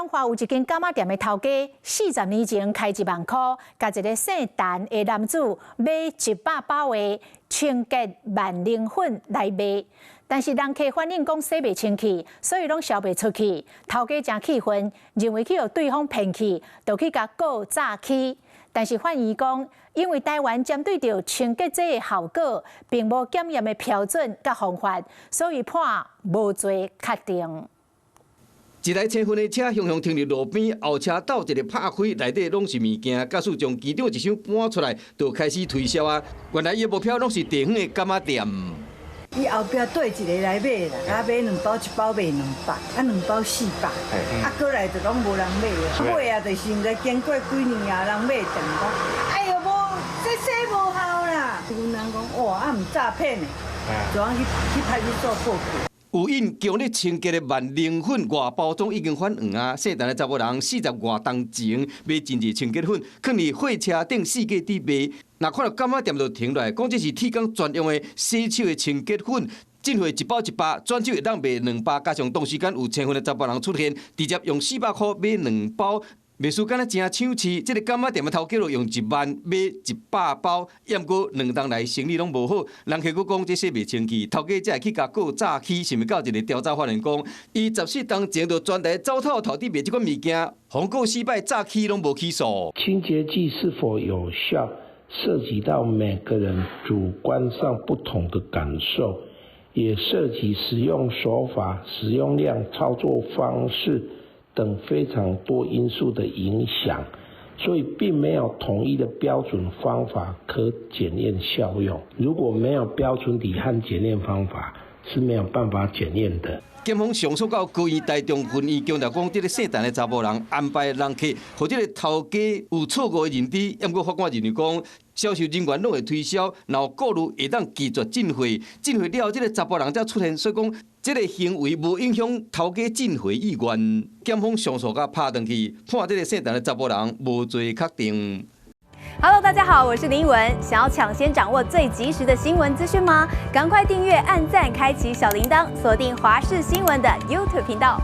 彰化有一間柑仔店的頭家，40年前開1萬箍，共一个姓陳的男子買100包的清潔萬能粉來賣，但是人客反映講洗袂清氣，所以攏銷袂出去。頭家誠氣憤，認為去予對方騙去，就去共告詐欺。但是法院講，因為台灣針對著清潔劑的效果，並無檢驗的標準佮方法，所以判無罪確定。一台清粉的車雄雄停佇路邊，後車斗一个拍開，內底攏是物件。駕駛將其中一箱搬出來，就開始推銷啊。原來伊的目標攏是地方的柑仔店。伊後壁綴一个來買啦，啊買兩包，一包賣200，啊兩包400，啊過來就攏無人買啊。買啊，就是毋知經過幾年啊，人買斷講，哎喲無，這洗無效啦。有人講，哇，啊毋詐騙的，就按去去派出所報警。有印強力清潔的萬能粉外包裝已經反黃啊！姓陳的查某人40外冬前買真濟清潔粉，囥佇貨車頂四界佇賣。若看著柑仔店就停落來，講這是鐵工專用的洗手的清潔粉，進貨一包100，轉手會當賣200。加上同時間有清粉的查埔人出現，直接用400箍買兩包。賣師敢若誠搶市，這个柑仔店的頭家就用1萬買100包，毋過2冬來生意攏無好，人客閣講這洗袂清氣，頭家才會去共告詐欺，想袂到一个調查發現講，伊14冬前就專來走透透佇賣這款物件，予告四擺詐欺攏無起訴。清潔劑是否有效，涉及到每個人主觀上不同的感受，也涉及使用手法、使用量、操作方式等非常多因素的影響，所以並沒有統一的標準方法可檢驗效用。如果沒有標準體和檢驗方法，是沒有辦法檢驗的。檢方上訴到高院台中分院，強調講，這个姓陳的查埔人安排人客，予這个頭家有錯誤的認知。毋過法官認為講，銷售人員攏會推銷，然後顧慮會當拒絕進貨，進貨了後，這个查埔人才出現，所以講這个行為無影響頭家進貨意願。檢方上訴共拍轉去，判這个姓陳的查埔人無罪確定。 Hello，大家好，我是林文。想要搶先掌握最及時的新聞資訊嗎？趕快訂閱、按讚、開啟小鈴鐺，鎖定華視新聞的 YouTube 頻道。